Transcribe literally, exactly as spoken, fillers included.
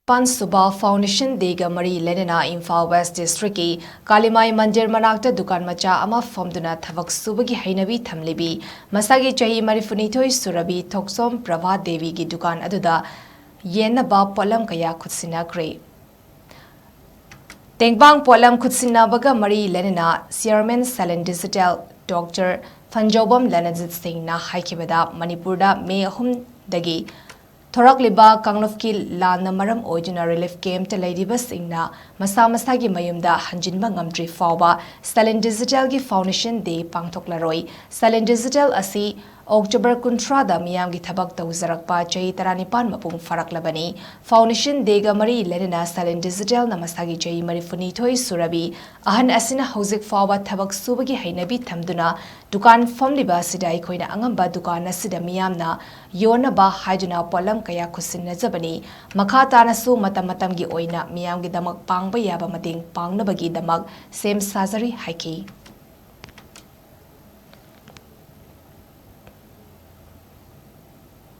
ꯄꯥꯟꯁꯨꯕ Foundation Dayꯒ ꯃꯔꯤ ꯂꯩꯅꯅ Imphal West Districtꯀꯤ ꯀꯥꯂꯤꯃꯥꯏ ꯃꯟꯗꯤꯔ ꯃꯅꯥꯛꯇ ꯗꯨꯀꯥꯟ ꯃꯆꯥ ꯑꯃ ꯐꯝꯗꯨꯅ ꯊꯕꯛ ꯁꯨꯕꯒꯤ ꯍꯩꯅꯕꯤ ꯊꯝꯂꯤꯕꯤ ꯃꯁꯥꯒꯤ ꯆꯍꯤ ꯃꯔꯤꯐꯨꯅꯤꯊꯣꯏ ꯁꯨꯔꯕꯤ ꯊꯣꯛꯆꯣꯝ ꯄ꯭ꯔꯚꯥ ꯗꯦꯕꯤꯒꯤ ꯗꯨꯀꯥꯟ ꯑꯗꯨꯗ ꯌꯦꯟꯅꯕ ꯄꯣꯠꯂꯝ ꯀꯌꯥ ꯈꯨꯠꯁꯤꯟꯅꯈ꯭ꯔꯦ꯫ ꯇꯦꯡꯕꯥꯡ ꯄꯣꯠꯂꯝ ꯈꯨꯠꯁꯤꯟꯅꯕꯒ ꯃꯔꯤ ꯂꯩꯅꯅ Chairman Silent Digital Doctor ꯐꯟꯖꯧꯕꯝ ꯂꯅꯖꯤꯠ ꯁꯤꯡꯅ ꯍꯥꯏꯈꯤꯕꯗ, ꯃꯅꯤꯄꯨꯔꯗ ꯃꯦ ꯑꯍꯨꯝꯗꯒꯤ ꯊꯣꯔꯛꯂꯤꯕ ꯀꯥꯡꯂꯨꯞꯀꯤ ꯂꯥꯟꯅ ꯃꯔꯝ ꯑꯣꯏꯗꯨꯅ relief campꯇ ꯂꯩꯔꯤꯕꯁꯤꯡꯅ ꯃꯁꯥ ꯃꯁꯥꯒꯤ ꯃꯌꯨꯝꯗ ꯍꯟꯖꯤꯟꯕ ꯉꯝꯗ꯭ꯔꯤ ꯐꯥꯎꯕ Silent Digitalꯒꯤ Foundation Day ꯄꯥꯡꯊꯣꯛꯂꯔꯣꯏ꯫ Silent Digital ꯑꯁꯤ ꯑꯣꯛꯇꯣꯕꯔ ꯀꯨꯟꯊ꯭ꯔꯥꯗ ꯃꯤꯌꯥꯝꯒꯤ ꯊꯕꯛ ꯇꯧꯖꯔꯛꯄ ꯆꯍꯤ ꯇꯔꯥꯅꯤꯄꯥꯟ ꯃꯄꯨꯡ ꯐꯥꯔꯛꯂꯕꯅꯤ꯫ Foundation Dayꯒ ꯃꯔꯤ ꯂꯩꯅꯅ Silent Digitalꯅ ꯃꯁꯥꯒꯤ ꯆꯍꯤ ꯃꯔꯤꯐꯨꯅꯤꯊꯣꯏ ꯁꯨꯔꯕꯤ ꯑꯍꯟ ꯑꯁꯤꯅ ꯍꯧꯖꯤꯛ ꯐꯥꯎꯕ ꯊꯕꯛ ꯁꯨꯕꯒꯤ ꯍꯩꯅꯕꯤ ꯊꯝꯗꯨꯅ ꯗꯨꯀꯥꯟ ꯐꯝꯂꯤꯕ ꯑꯁꯤꯗ ꯑꯩꯈꯣꯏꯅ ꯑꯉꯝꯕ ꯗꯨꯀꯥꯟ ꯑꯁꯤꯗ ꯃꯤꯌꯥꯝꯅ ꯌꯣꯟꯅꯕ ꯍꯥꯏꯗꯨꯅ ꯄꯣꯠꯂꯝ ꯀꯌꯥ ꯈꯨꯠꯁꯤꯟꯅꯖꯕꯅꯤ꯫ ꯃꯈꯥ ꯇꯥꯅꯁꯨ ꯃꯇꯝ ꯃꯇꯝꯒꯤ ꯑꯣꯏꯅ ꯃꯤꯌꯥꯝꯒꯤꯗꯃꯛ ꯄꯥꯡꯕ ꯌꯥꯕ ꯃꯇꯦꯡ ꯄꯥꯡꯅꯕꯒꯤꯗꯃꯛ ꯁꯦꯝ ꯁꯥꯖꯔꯤ ꯍꯥꯏꯈꯤ꯫